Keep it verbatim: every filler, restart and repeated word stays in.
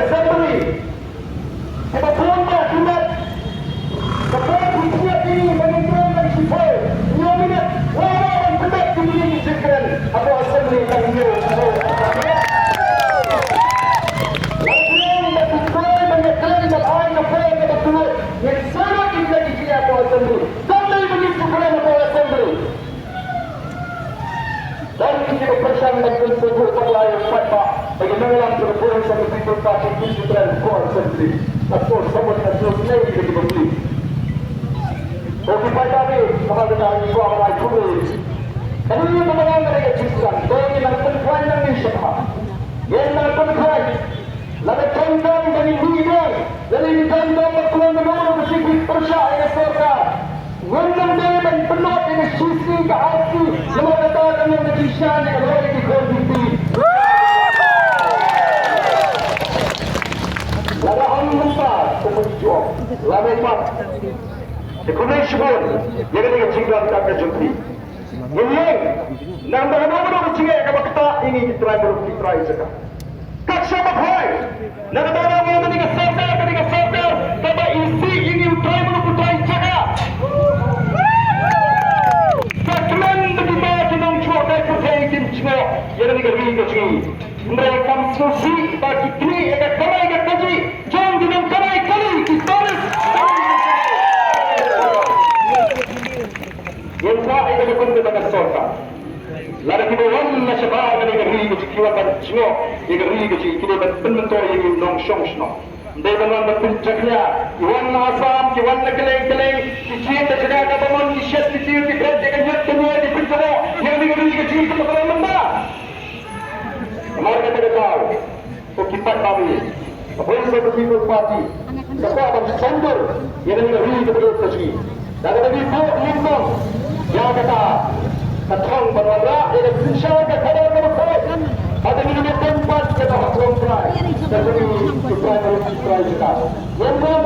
Assembly. Kaba bun ba ki met. Ka bun ki met ki ban ïa trei ban shiphew. Hynñiew minit. Lada ban pynbeit ki minit ki jingkren hapoh Assembly tang hynñiew. Lada ki met ki trei ban ïa trei ban ai ka pyrthei kaba kylluid. Ngin sa ïoh ki met ki jingkren hapoh Assembly. Kam dei ban ïa trei hapoh Assembly. Don ki kiba pyrshang ban pynsngewthuh bakla ïa u paidbah ba ki nongïalam jong ka Voice of the People Party ki ju trei hapoh Assembly. Ka sor sabot ka sor nei ki kiba plie. Ko ki paidbah, namar kata ngi kwah ban ai khublei. Kane ka dei ka jingkren, to ngin nang pynkhlaiñ nangne shakhmat. Ngin nang pynkhlaiñ. Lada donkam ba ngin mih biang, lada ngin donkam ba kumno kumno ba shu pyrshah ïa ka sorkar. Ngim nang dei ban pynlut ïa ka shisngi ka arsngi, namar kata ka long ka jingshisha ïa ka lawei ki khun ki kti. Lada ong mynta, kumne jong, lada pat. Te kumne shibun, ïa kane ka jingdonkam ka jong phi. Ngin ïeng, nang ba hano hano ka jingeh kaba ktah ïa ngi ki trai murum ki trai jaka. Kat shaba phai, na ka daw ngi ïa kane ka sorkar, kane ka sorkar kaba isih ïa ngi u trai murum u trai jaka. Ka kmen ba kita ki nongjuh kai pyrthei kim jngoh ïa kane ka ri ka jong ngi. Hynrei kam sngewsih ba ki knieh ïa ka kamai ka kajih jong ki nongkamai kali ki tourist. Ngin kwah ïa kaba kum kata ka sorkar. Lada kiba wan na shabar kane ka ri ka jong ki wan ban jngoh ïa ka ri ka jong ki, ki dei ban pynmyntoi ïa ki nongshong shnong. Ym dei ban wan ban pynjakhlia. Ki wan na Assam, ki wan na kylleng kylleng, ki jied na jaka kaba mon, ki shet, ki tied, ki phet ïa ka ñiut ka ñieh, ki pynjngoh ïa kane ka ri ka jong ki, kumno ka long mynta. Namar kata ka daw. Ko ki paidbah, ka Voice of the People Party ka kwah ban sngewthuh ïa kane ka ri kaba ïeit ka jong ngi. Da kaba ngi buh nyngkong ïa kata ka thong ban wanrah ïa ka synshar ka khadar kaba khuid. Bad ngi ngi pynpat ïa ka hok longtrai ka jong ngi, ki trai murum ki trai jaka. Nyngkong